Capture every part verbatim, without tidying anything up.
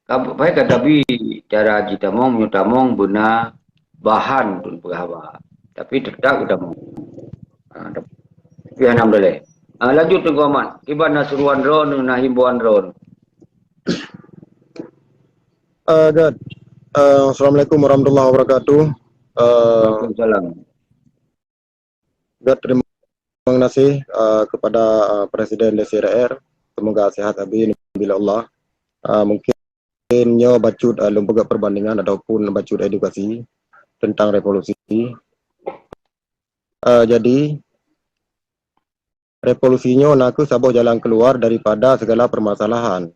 Ka pai ka tabi cara jitamong, meunyoe tamong beuna bahan untuk peugah haba. Tapi tetap geutamong. Ha, tapi alhamdulillah. Ha, lanjut Teungku Ahmad. Kiban na seruan droeneuh, na himbauan droeneuh. Eh, Gad. Eh, Assalamualaikum warahmatullahi wabarakatuh. Eh, Waalaikumsalam. Gad, terima kasih, eh, kepada, eh, Presiden D C R R. Semoga sehat abi bila Allah. Eh, mungkin nyoe bacut, eh, lôn peugah perbandingan ataupun bacut edukasi tentang revolusi. Eh, jadi, revolusi nyoe nakeuh saboh jalan keluar daripada segala permasalahan.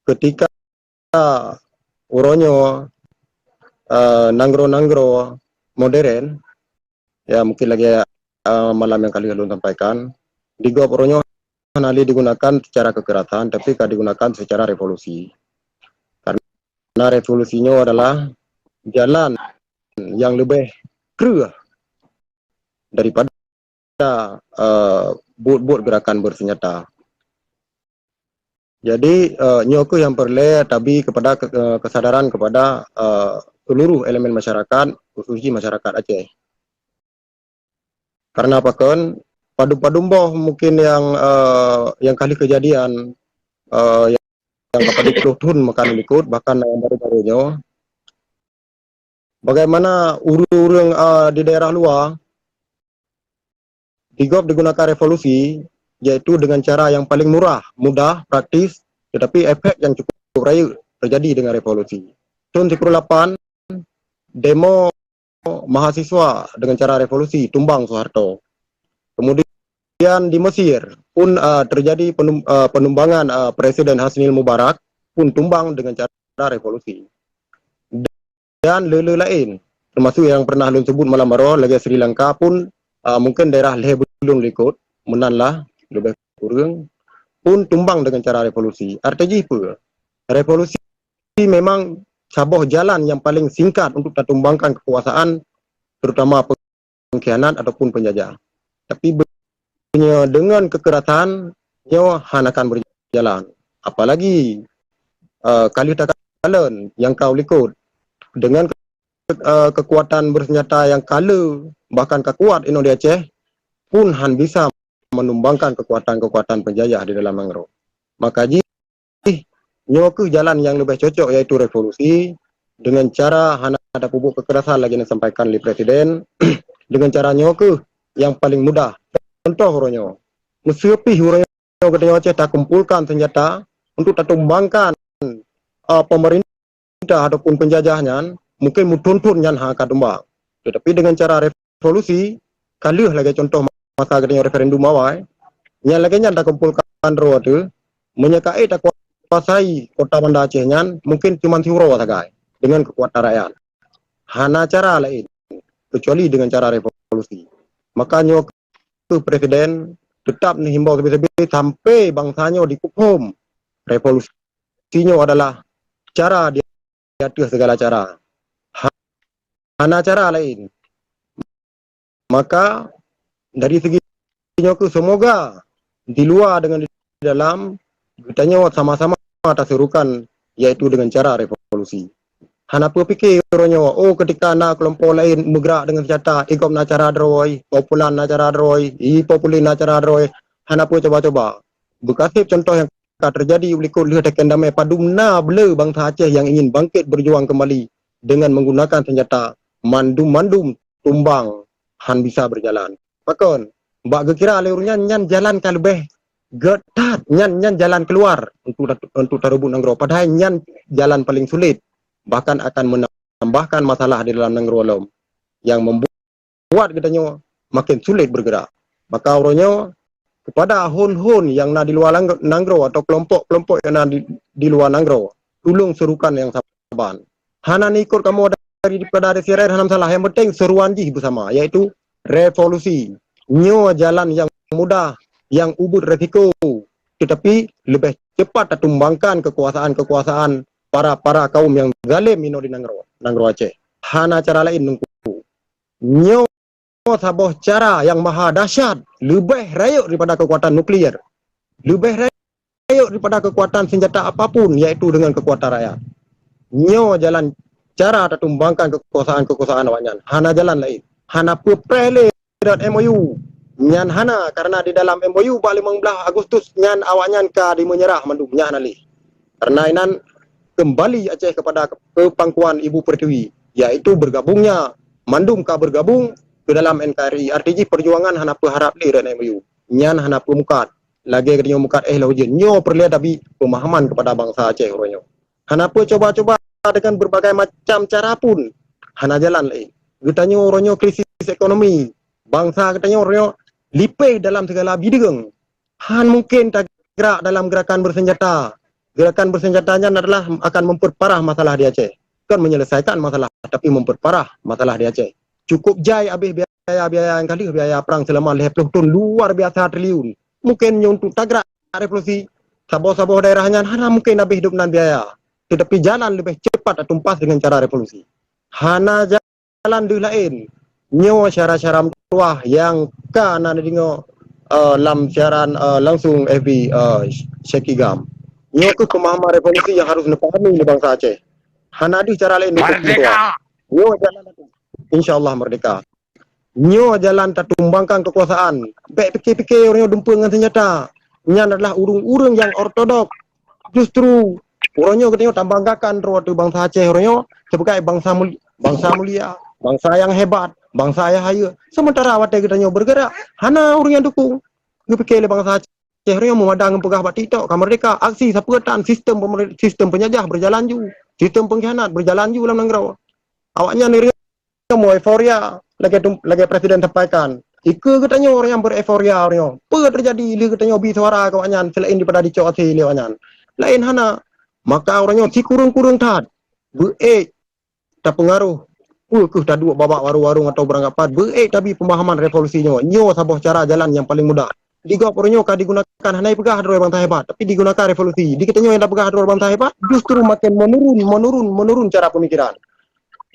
Ketika uroe nyoe, eh, nanggroe-nanggroe modern, ya, mungkin lagée, eh, malam nyang ka lheueh lôn sampaikan, di gob uroe nyoe hana lé digunakan secara kekerasan, tapi ka digunakan secara revolusi. Karena revolusi nyoe adalah jalan nyang leubeh kreueh daripada, eh, buet-buet gerakan bersenjata. Jadi, eh, nyoe kheueh nyang peureulée tabi kepada ke-, eh, kesadaran kepada, eh, seluruh elemen masyarakat, khusus jih masyarakat Aceh. Karena pakon, padum-padum boh mungkin nyang, eh, nyang ka lheueh keujadian, eh, nyang ka padum ploh thon meukan likot, bahkan nyang baru-baru nyoe. Bagaimana ureuëng-ureuëng, eh, di daerah luwa, di gob digunakan revolusi, yaitu dengan cara yang paling murah, mudah, praktis, tetapi efek yang cukup rayeuk terjadi dengan revolusi. Thon sikureueng lapan, demo mahasiswa dengan cara revolusi, tumbang Soeharto. Kemudian di Mesir pun, ah, terjadi penum-, ah, penumbangan, ah, Presiden Hosni Mubarak pun tumbang dengan cara revolusi. Dan le-le laén, termasuk yang pernah lôn sebut malam baroe lagée Sri Lanka pun, ah, mungkin daerah lhée buleuen likot, meunan lah leubeh kureueng, pun tumbang dengan cara revolusi. Arti jih peue? Revolusi memang saboh jalan yang paling singkat untuk tatumbangkan kekuasaan, terutama pengkhianat ataupun penjajah. Tapi be-, nyoe deungon kekerasan nyoe hana akan berjalan. Apalagi, eh, ka lheueh takalon nyang ka u likot deungon ke-, eh, kekuatan bersenjata nyang ka le, bahkan ka kuat inoe di Aceh, pun han bisa menumbangkan kekuatan-kekuatan penjajah di dalam nanggroe. Maka jih, nyoe kheueh jalan nyang leubeh cocok, yaitu revolusi, dengan cara hana tapeubuet kekerasan lagée nyang sampaikan lé Presiden, dengan cara nyoe kheueh nyang paling mudah. Contoh uroe nyoe, meuseupi uroe nyoe geutanyoe Aceh takumpulkan senjata untuk tatumbangkan, a, pemerintah ataupun penjajah nyan, mungkin meuthon-thon nyan hana ka tumbang. Tetapi dengan cara revolusi, ka lheueh lagée contoh masa geutanyoe referendum awai, nyan lagée nyan takumpulkan droe teuh, meunyoe ka ék takuasai kota Banda Aceh nyan, mungkin cuman siuroe sagai dengan kekuatan rakyat. Hana cara laén, kecuali dengan cara revolusi. Maka nyoe kheueh Presiden teutap neuhimbau sabe-sabe sampai bansa nyoe dikuphom revolusi nyoe adalah cara di ateueh segala cara. Ha-, hana cara laén. Maka, dari segi nyoe kheueh, semoga di luwa deungon di dalam, geutanyoe sama-sama taserukan, yaitu dengan cara revolusi. Hana peue pike uroe nyoe, oh, ketika na kelompok laén meugrak deungon senjata, i gob na cara droe, populan na cara droe, i populin na cara droe, hana peue cuba-cuba. Beukaseb contoh nyang ka teujadi u likot lheueh teuken damé, padum na ble bansa Aceh nyang ingin bangkét beujuang keumbali deungon menggunakan senjata, mandum-mandum tumbang, han bisa beujalan. Pakon? Bak geukira lé ureuëng nyan, nyan jalan ka leubeh geutat, nyan, nyan jalan keuluar untuk, untuk tareubot nanggroe. Padahai nyan jalan paleng sulet, bahkan akan menambahkan masalah di dalam nanggroe lom, nyang membuat buat geutanyoe maken sulet beugeurak. Maka uroe nyoe, keupada hon-hon nyang na di luwa langg-, nanggroe atau kelompok-kelompok nyang na di, di luwa nanggroe, tulông seurukan nyang saban. Hana neuikot kamoe dari, daripada D C R R hana masalah, nyang penting seuruan jih beusama, yaitu revolusi. Nyoe jalan nyang mudah, nyang ubit resiko, tetapi leubeh cepat tatumbangkan kekuasaan-kekuasaan para, para kaum nyang zalim inoe di nanggroe, nanggroe Aceh. Hana cara laén Teungku. Nyoe saboh cara nyang maha dahsyat, leubeh rayeuk daripada kekuatan nuklir. Leubeh rayeuk daripada keukuatan senjata apapun, yaitu dengan keukuatan rakyat. Nyoe jalan cara tatumbangkan kekuasaan-kekuasaan awaknyan. Hana jalan laén. Hana peue preh lé rot M O U. Nyan hana, karena di dalam M O U bak limong blaih Agustus nyan awaknyan ka dimeunyerah mandum, nyan hana lé. Karena inan kembali Aceh kepada kepangkuan Ibu Pertiwi, yaitu bergabungnya mandum ka bergabung ke dalam N K R I. Arti jih perjuangan hana peue harap lé rot M O U. Nyan hana peue mukat. Lagée geutanyoe mukat éh lam ujeuen. Nyoe peureulée tabi pemahaman kepada bangsa Aceh uroe nyoe. Hana peue cuba-cuba dengan berbagai macam cara pun hana jalan laén. Geutanyoe uroe nyoe krisis ekonomi. Bangsa geutanyoe uroe nyoe lipéh dalam segala bideueng. Han mungkin tagrak dalam gerakan bersenjata. Gerakan bersenjata nyan adalah akan memperparah masalah di Aceh. Bukan menyelesaikan masalah, tapi memperparah masalah di Aceh. Cukup jai abéh biaya-biaya nyang ka lheueh, biaya prang selama lhée ploh thon luar biasa triliun. Mungkin nyoe untuk tagrak revolusi, saboh-saboh daerah nyan hana mungkin abéh dum nan biaya. Tetapi jalan leubeh cepat tatumpas dengan cara revolusi. Hana jalan deuh laén. Nyoe syara-syara meutuah nyang ka na neudeungoe, eh, lam siaran, eh, langsung F B, eh, Syekh Igam. Nyoe keuh pemahaman revolusi nyang harus neupahami lé bangsa Aceh. Hana deuh cara laén untuk meutuah. Nyoe jalan, insya Allah merdeka. Nyoe jalan tatumbangkan kekuasaan. Bék pike-pike uroe nyoe dumpeue ngon senjata. Nyan adalah ureuëng-ureuëng nyang ortodok. Justru uroe nyoe geutanyoe tabanggakan droe teuh bangsa Aceh uroe nyoe sebagai bangsa muli-, bangsa mulia, bangsa nyang hebat, bangsa nyang hayeue. Sementara watée geutanyoe bergerak, hana ureuëng nyang dukung. Geupike lé bangsa Aceh uroe nyoe meumadang peugah bak TikTok ka merdeka, aksi sapeue tan sistem pemer-, sistem penyajah berjalan ju, sistem pengkhianat berjalan ju lam nanggroe. Awaknyan uroe nyoe euforia, lagée tum-, lagée presiden sampaikan. Ike geutanyoe ureuëng nyang bereuforia uroe nyoe. Peue teujadi lé geutanyoe bi suara keu awaknyan selain daripada dicok até lé awaknyan? Laén hana. Maka uroe nyoe sikureueng-kureueng that beuék tapeungaroh, peue keuh taduek babak warong-warong atawa beurangkapat, beuék tabi pemahaman revolusi nyoe. Nyoe saboh cara jalan nyang paleng mudah. Di gob uroe nyoe ka digunakan hana peugah droe bangsa hebat, tapi digunakan revolusi. Di geutanyoe nyang tapeugah droe bangsa hebat, justru makin menurun, menurun, menurun cara pemikiran.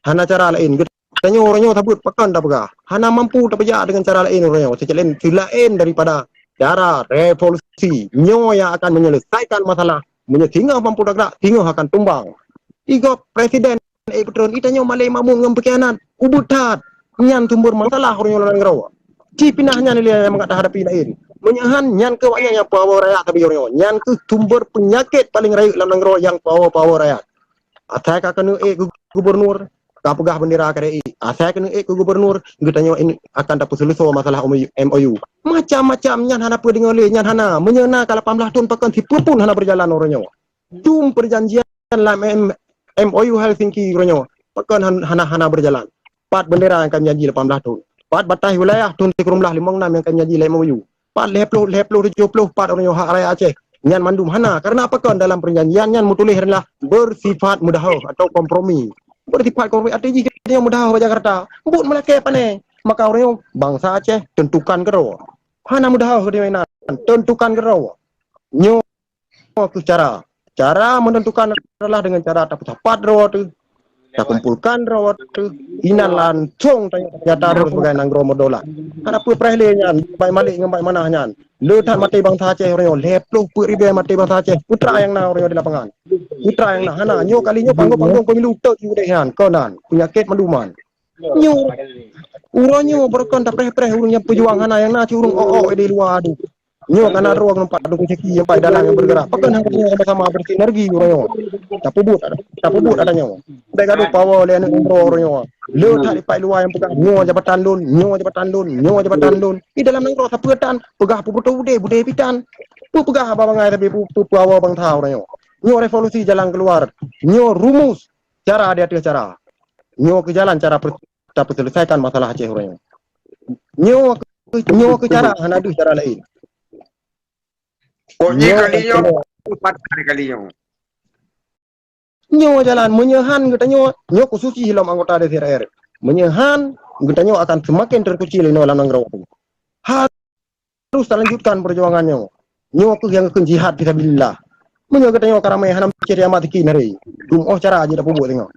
Hana cara laén. Geutanyoe uroe nyoe sabeut pakon tapeugah. Hana mampu tapeujak dengan cara laén uroe nyoe. Selain, selain daripada cara revolusi. Nyoe nyang akan menyelesaikan masalah. Meunyoe singoh mampu tagrak, singoh akan tumbang. Di gob presiden ék peutron, geutanyoe malée makmun ngon pengkhianat. Ubit that. Nyan sumber masalah uroe nyoe lam nanggroe. Ci pinah nyan lé nyang mangat tahadapi laén. Meunyoe han, nyan keuh awaknyan nyang peuhawa rakyat sabe uroe nyoe. Nyan keuh sumber peunyakét paleng rayeuk lam nanggroe nyang peuhawa-peuhawa rakyat. Asai ka keuneuk ék keu gubernur, ka peugah bendera ka ék. Asai keuneuk ék keu gubernur, geutanyoe in-, akan tapeuseuleusoe masalah M O U. Macam-macam nyan hana peue deungoe lé, nyan hana. Meunyoe na ka lapan blaih thon pakon sipeue pun hana berjalan uroe nyoe. Dum perjanjian lam M-, M O U Helsinki uroe nyoe pakon han-, hana, hana berjalan. Pat bendera nyang ka janji lapan blaih thon. Pat bataih wilayah thon sikureueng blaih limong nam nyang ka janji lé M O U. Pat lhée ploh, lhée ploh tujoh ploh pat uroe nyoe hak rakyat Aceh. Nyan mandum hana, karena pakon dalam perjanjian nyan meutuléh adalah bersifat mudaheuh atau kompromi. Bersifat kompromi arti jih geutanyoe mudaheuh bak Jakarta. Buet meulakée pane. Maka uroe nyoe bangsa Aceh tentukan keudroe. Hana mudaheuh geutanyoe inan, tentukan keudroe. Nyoe keuh cara. Cara menentukan adalah dengan cara tapeusapat droe teuh, takumpulkan droe teuh, inan langsong tanyata droe sebagai nanggroe meudolat. Hana peue preh lé nyan, baik Malik ngon baik Manah nyan. Le that maté bangsa Aceh uroe nyoe, lhée ploh peuet ribée maté bangsa Aceh. Peue teuma nyang na uroe nyoe di lapangan? Peue teuma nyang na? Hana, nyoe kali nyoe panggong-panggong pemilu teuk udeh nyan, kon nan. Peunyakét manduman. Nyoe, uroe nyoe beureukan tapreh-preh ureuëng nyang peujuang hana nyang na cit ureuëng ôk-ôk di luwa tu. Nyoe kana droe geumeupat dukung siki nyang pai dalam nyang bergerak. Pakon hana nyoe sama-sama bersinergi uroe nyoe. Tapeubuet, tapeubuet ada nyoe. Bék gadoh power lé aneuk droe uroe nyoe. Le that ipai luwa nyang peugah nyoe jabatan lôn, nyoe jabatan lôn, nyoe jabatan lôn. Di dalam nanggroe sapeue tan peugah peubeutôi udeh, budeh pitan. Peue peugah haba bangai tapi peue, peue power bangsa uroe nyoe. Nyoe revolusi jalan keluar. Nyoe rumus cara di ateueh cara. Nyoe keuh jalan cara per-, tapeuselesaikan masalah Aceh uroe nyoe. Nyoe keuh, nyoe keuh cara, hana deuh cara laén. Pokoknya nyoe kali nyoe, keuh, empat hari kali nyoe. Nyoe jalan, meunyoe han geutanyoe, nyoe khusus jih lom anggota D P R. Meunyoe han, geutanyoe akan seumaken teukuci lé inoe lam nanggroe. Harôh talanjutkan peujuangan nyoe. Nyoe keuh nyang geukheun jihad fisabilillah. Meunyoe geutanyoe ka ramé hana meucit amat tikin hari, dum óh cara jeuet tapeubuet singoh.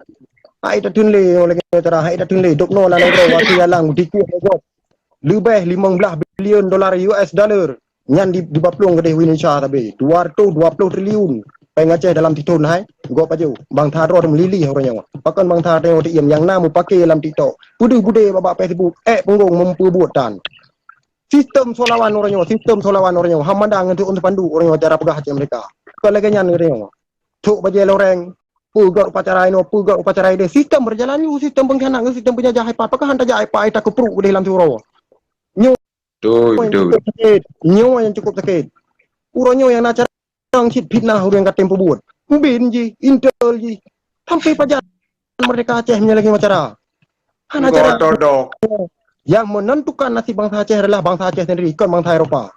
Hai tateun lé nyoe lagée cara, hai tateun lé dok noe lam nanggroe watée jalan dikueh lé gob. Leubeh limong blaih bilion dolar U S dollar. Nyan di, dibaplueng keudeh Indonesia sabe. Dua ratus dua puluh triliun. Péng Aceh dalam sithon hai. Gob pajoh. Bangsa droe meulilih uroe nyoe. Pakon bangsa droe teuiem nyang na mupake lam TikTok. Peudeuh budé bak Facebook. Ék peunggong meupeubuet tan. Sistem seulawan uroe nyoe. Sistem seulawan uroe nyoe. Hamada ngon Teuku Pandu uroe nyoe cara peugah cit mereka. Kon lagée nyan uroe nyoe. Thok bajée loreng. Peugah upacara inoe, peugah upacara ideh. Sistem berjalan nyoe. Sistem pengkhianat ngon sistem penjajah hai pat. Pakon han tajak hai pat, hai takeupruk keudeh lam siuroe. Nyoe Betul, nyang betul. Cukup sakét. Nyoe nyang cukup sakét. Uroe nyoe nyang na cara nyang cit fitnah ureuëng ka tem peubuet. Bin jih, intel jih. Sampai pajan Merdeka Aceh meunyoe lagée cara. Hana cara. Todok. Yang menentukan nasib bangsa Aceh adalah bangsa Aceh sendiri, kon bangsa Eropa.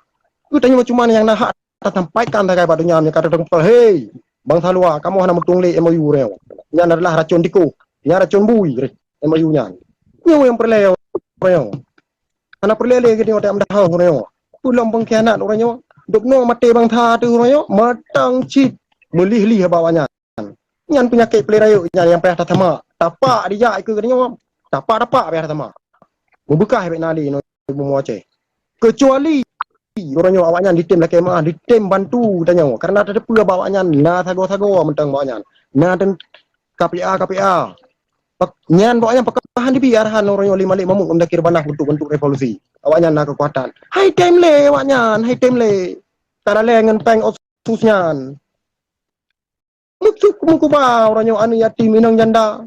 Geutanyoe cuma nyang na hak tasampaikan sagai bak donya nyang ka teumpel, "Hei, bangsa luwa, kamoe hana meutueng lé M O U nyoe. Nyan adalah racun tikus, nyan racun bui, M O U nyan." Nyoe nyang peureulée nyoe. Hana peureulée lé geutanyoe tajak meudahoe nyoe. Peulom pengkhianat uroe nyoe. Dubnoe maté bangsa teuh uroe nyoe, mantong cit meulih-lih bak awaknyan. Nyan peunyakét peulée rayeuk nyan nyang payah tasamak. Tapak dijak ikeue geutanyoe. Tapak-tapak payah tasamak. Meubeukah bék na lé nyoe bumoe Aceh. Keucuali uroe nyoe awaknyan ditem lakée meuah, ditem bantu tanyoe. Karena tateupeue bak awaknyan na sagoe-sagoe mantong bak awaknyan. Na ten K P A, K P A. Pak, nyan bak awaknyan pakon han dibi arahan uroe nyoe lé Malik Mahmud ngon Muzakir Banah untuk bentuk revolusi. Awaknyan na keukuatan. Hai tem lé awaknyan, hai tem lé. Ka lalée ngon péng otsus nyan. Meukeusut meukuba uroe nyoe aneuk yatim inong janda.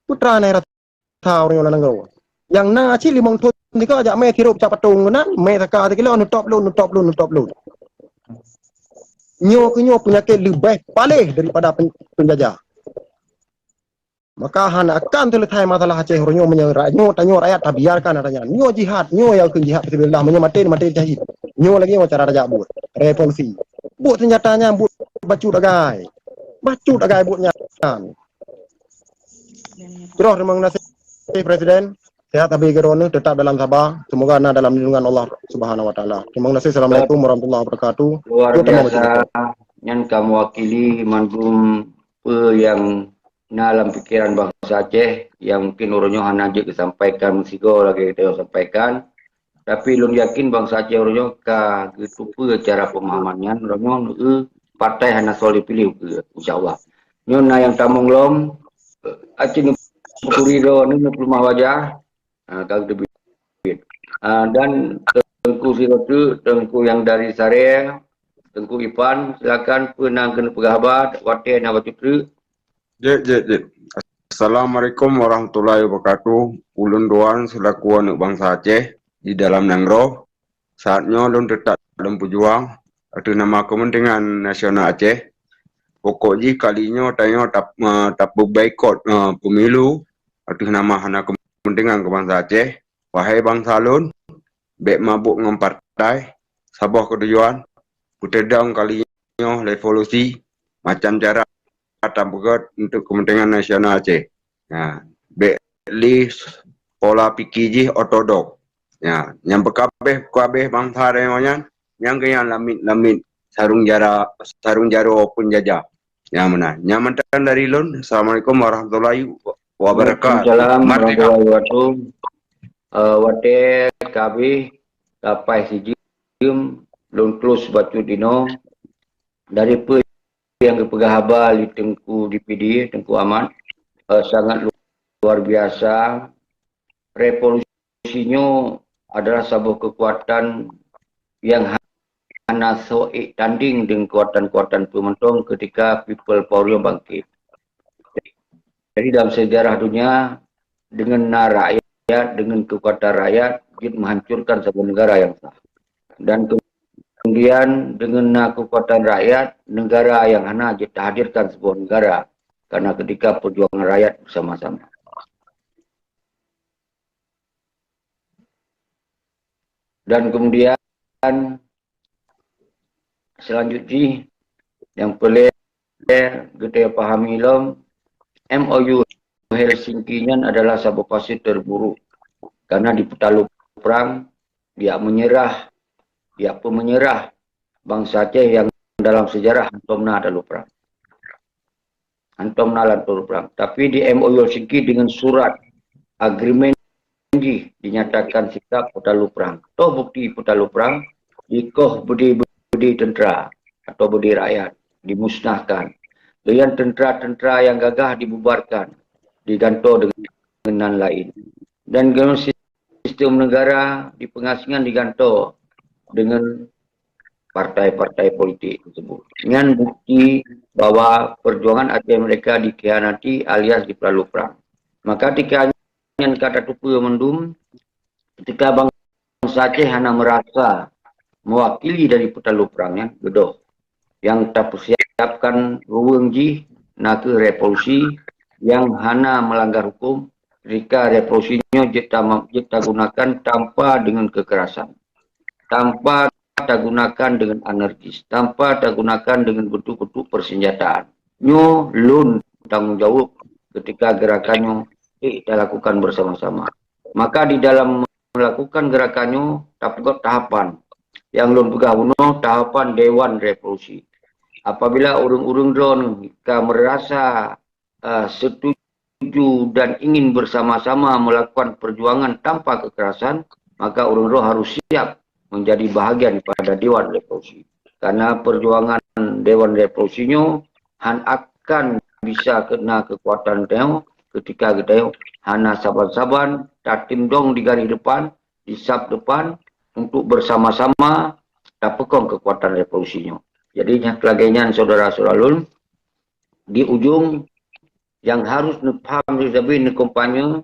Putra nai rasa uroe nyoe lam nanggroe. Nyang na cit limong thon tika jak mé sirop cak patong keunan, mé saka sikilo neutop lôn, neutop lôn, neutop lôn. Nyoe keu nyoe peunyakét leubeh paléh daripada pen-, penjajah. Maka hana akan seuleusai masalah Aceh uroe nyoe meunyoe ra-, nyoe tanyoe rakyat tabiarkan ata nyan. Nyoe jihad, nyoe nyang kheun jihad fisabilillah, meunyoe maté, maté syahid. Nyoe lagée nyoe cara tajak buet. Revolusi. Buet seunjata nyan buet bacut agai. Bacut agai buet nyan. Terus terima kasih Presiden. Sehat tapi kerohani tetap dalam sabar. Semoga na dalam lindungan Allah Subhanahu Wa Taala. Terima kasih. Assalamualaikum warahmatullahi wabarakatuh. Luar biasa. Nyan ka mewakili mandum peue nyang na lam pikeran bansa Aceh nyang mungkin uroe nyoe hana jeuet geusampaikan meusigoe lagée geutanyoe sampaikan. Tapi lôn yakin bansa Aceh uroe nyoe ka geuteupeue cara pemahaman nyan, uroe nyoe, eh, partai hana soe jipiléh ukeue, insya Allah. Nyoe na nyang tamong lom, eh, aci neupeuridho, neupeuleumah wajah, ah, ka geuteubiet. Ah, dan Teungku Sirote, Teungku nyang dari Sare, Teungku Ipan, silakan peue nyang keuneuk peugah haba, watée na bacut treuk. Jeuet, jeuet, jeuet. Assalamualaikum warahmatullahi wabarakatuh. Ulôn Duan selaku aneuk bansa Aceh di dalam nanggroe. Saat nyoe lôn teutap lôn peujuang ateueh nama keumeuntengan nasional Aceh. Pokok jih kali nyoe tanyoe tap-, eh, tapeubaikot, eh, pemilu ateueh nama hana keumeuntengan keu bansa Aceh. Wahai bansa lôn, bék mabök ngon partai, saboh keu tujuan, peuteudong kali nyoe revolusi, macam cara tapeugét untuk keumeuntengan nasional Aceh. Ya, bék lé pola pike jih ortodok. Ya, nyang peukabeh-kabeh bansa tanyoe nyan, nyang keu nyan lamit-lamit sarung jara, sarung jaroe peunjajah. Nyang meunan. Nyang mantong dari lôn. Assalamualaikum warahmatullahi wabarakatuh. Waalaikumsalam warahmatullahi wabarakatuh. Eh, watée ka abéh, ka paih sijeuem, lôn close bacut inoe. Dari peue nyang geupeugah haba lé Teungku D P D, Teungku Ahmad, eh, sangat luar biasa. Revolusi nyoe adalah saboh keukuatan nyang hana soe ék tanding deungon keukuatan-keukuatan peue mantong ketika people power nyoe bangkit. Jadi dalam sejarah dunia, deungon na rakyat, deungon keukuatan rakyat, jeuet meuhancurkan saboh negara nyang sah. Dan kemudian deungon na keukuatan rakyat, negara nyang hana jeuet tahadirkan saboh negara, karena ketika perjuangan rakyat bersama-sama. Dan kemudian selanjut jih nyang peureulée geutanyoe pahami lom, M O U Helsinki nyan adalah saboh fase terburuk karena dipeutalu prang, diak meunyeurah, diak peumeunyeurah bansa Aceh nyang dalam sejarah hantom na talu prang. Hantom na lam talu prang. Tapi di M O U Helsinki deungon surat agreement jih dinyatakan sikap peutalu prang. Toh bukti peutalu prang? dikoh beudé-beudé teuntera atau beudé rakyat, dimusnahkan. Deungon teuntera-teuntera nyang gagah dibubarkan, digantoe deungon nan laén. Dan deungon sistem negara di peungasingan digantoe deungon partai-partai politik tersebut. Nyan bukti bahwa perjuangan Aceh Merdeka dikhianati alias dipeulalu prang. Maka tika nyan ka tateupeue mandum, ketika bansa Aceh hana merasa mewakili dari peutalu prang nyan, geudong. Nyang tapeusiapkan ruweueng jih na kheueh revolusi nyang hana melanggar hukum. Ketika revolusi nyoe jeuet tama-, jeuet tagunakan tanpa deungon kekerasan, tanpa tagunakan deungon anarkis, tanpa tagunakan deungon bentuk-bentuk persenjataan. Nyoe lôn tanggung jaweueb ketika gerakan nyoe ék talakukan bersama-sama. Maka di dalam melakukan gerakan nyoe tapeugöt tahapan. Nyang lôn peugah bunoe tahapan Dewan Revolusi. Apabila ureuëng-ureuëng droeneueh ka merasa, eh, setuju dan ingin bersama-sama melakukan perjuangan tanpa kekerasan, maka ureuëng droe harus siap menjadi bahagian pada Dewan Revolusi. Karena perjuangan Dewan Revolusi nyoe han akan bisa kena kekuatan tanyoe ketika geutanyoe hana saban-saban tatimdong di garis depan, di saf depan untuk bersama-sama tapeukong kekuatan revolusi nyoe. Jadi, nyang lagée nyan, saudara-saudara lôn, di ujung nyang harus neupaham sabe neukampanye,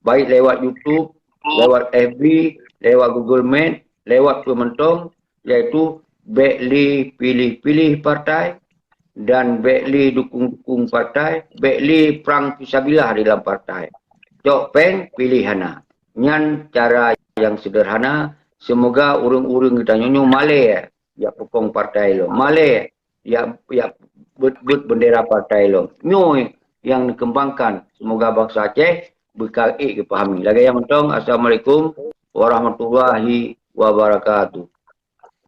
baik lewat YouTube, lewat F B, lewat Google Meet, lewat peue mantong, yaitu bék lé piléh-piléh partai dan bék lé dukung-dukung partai, bék lé prang fisabilillah di dalam partai. Cok péng, piléh hana. Nyan cara nyang sederhana. Semoga ureuëng-ureuëng geutanyoe nyoe malée jak peukong partai lom, malée jak, jak beuet-beuet bendera partai lom. Nyoe nyang neukembangkan. Semoga bansa Aceh beukal ék geupahami. Lagée nyan mantong, assalamualaikum warahmatullahi wabarakatuh.